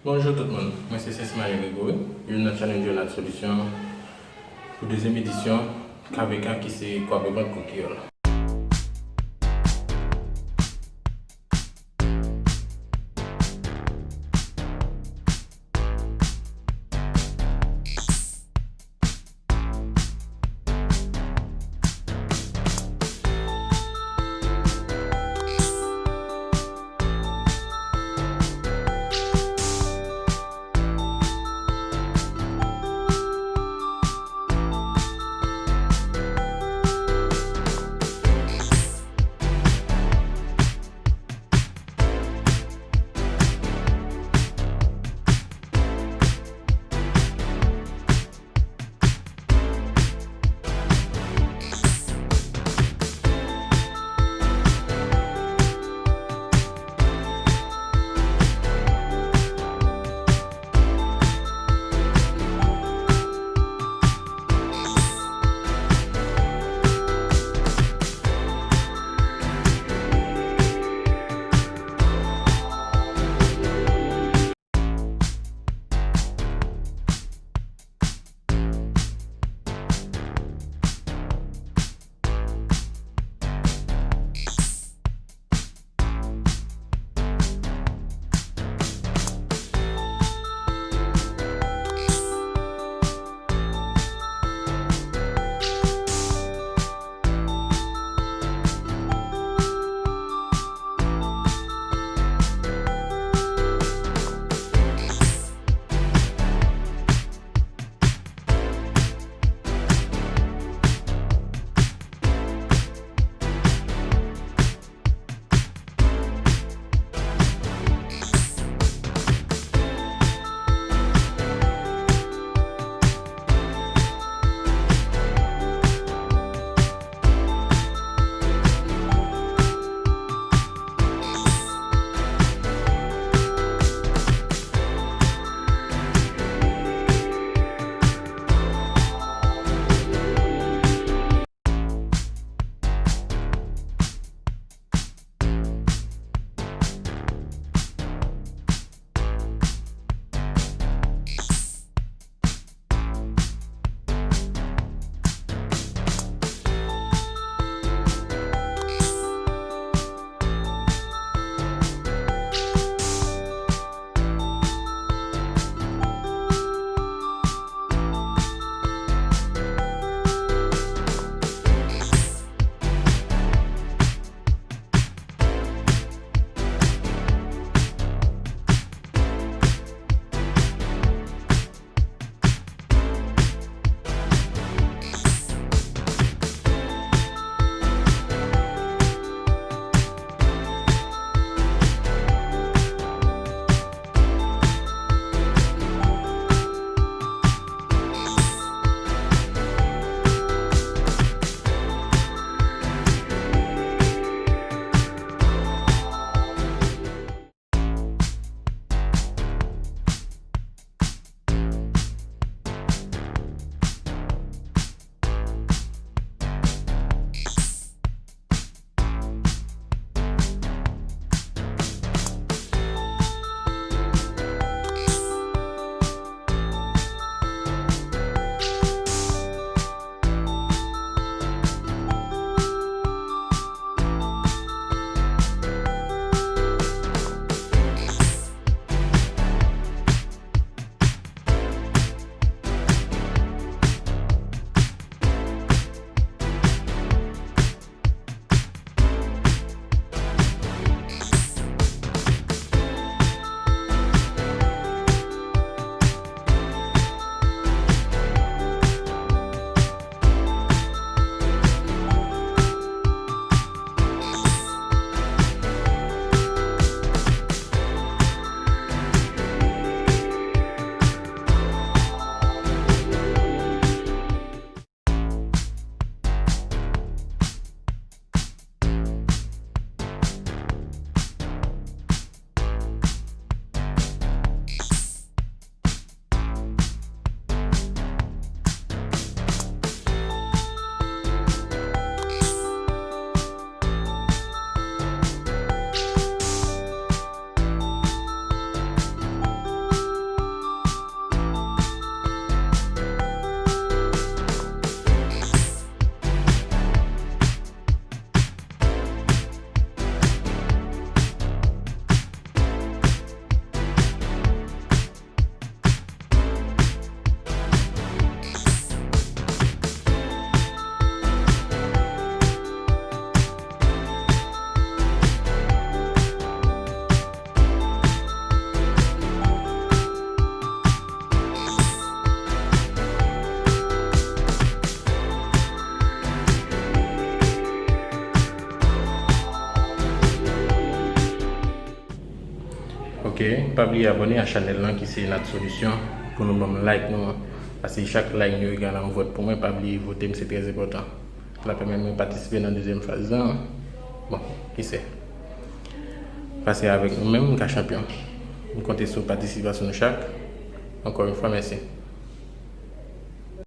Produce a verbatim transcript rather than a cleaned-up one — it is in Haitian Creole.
Bonjou tout moun, mwen se Sesmarie Grégory, youn nan challenge Nat Solution pou dezyèm edisyon K V K ki se Kwape Vant Kou Kreyòl. Pa bliye abòne a chanèl lan ki se Nat Solution pou nou ban m like nou an. Paske chak like nou egal a yon vòt pou mwen. Pa bliye vote m, se trè enpòtan. L ap pèmèt mwen patisipe nan dezyèm faz lan. Bon, ki se? Paske avèk nou menm, m ka chanpyon. M konte sou patisipasyon nou chak. Ankò yon fwa, mèsi.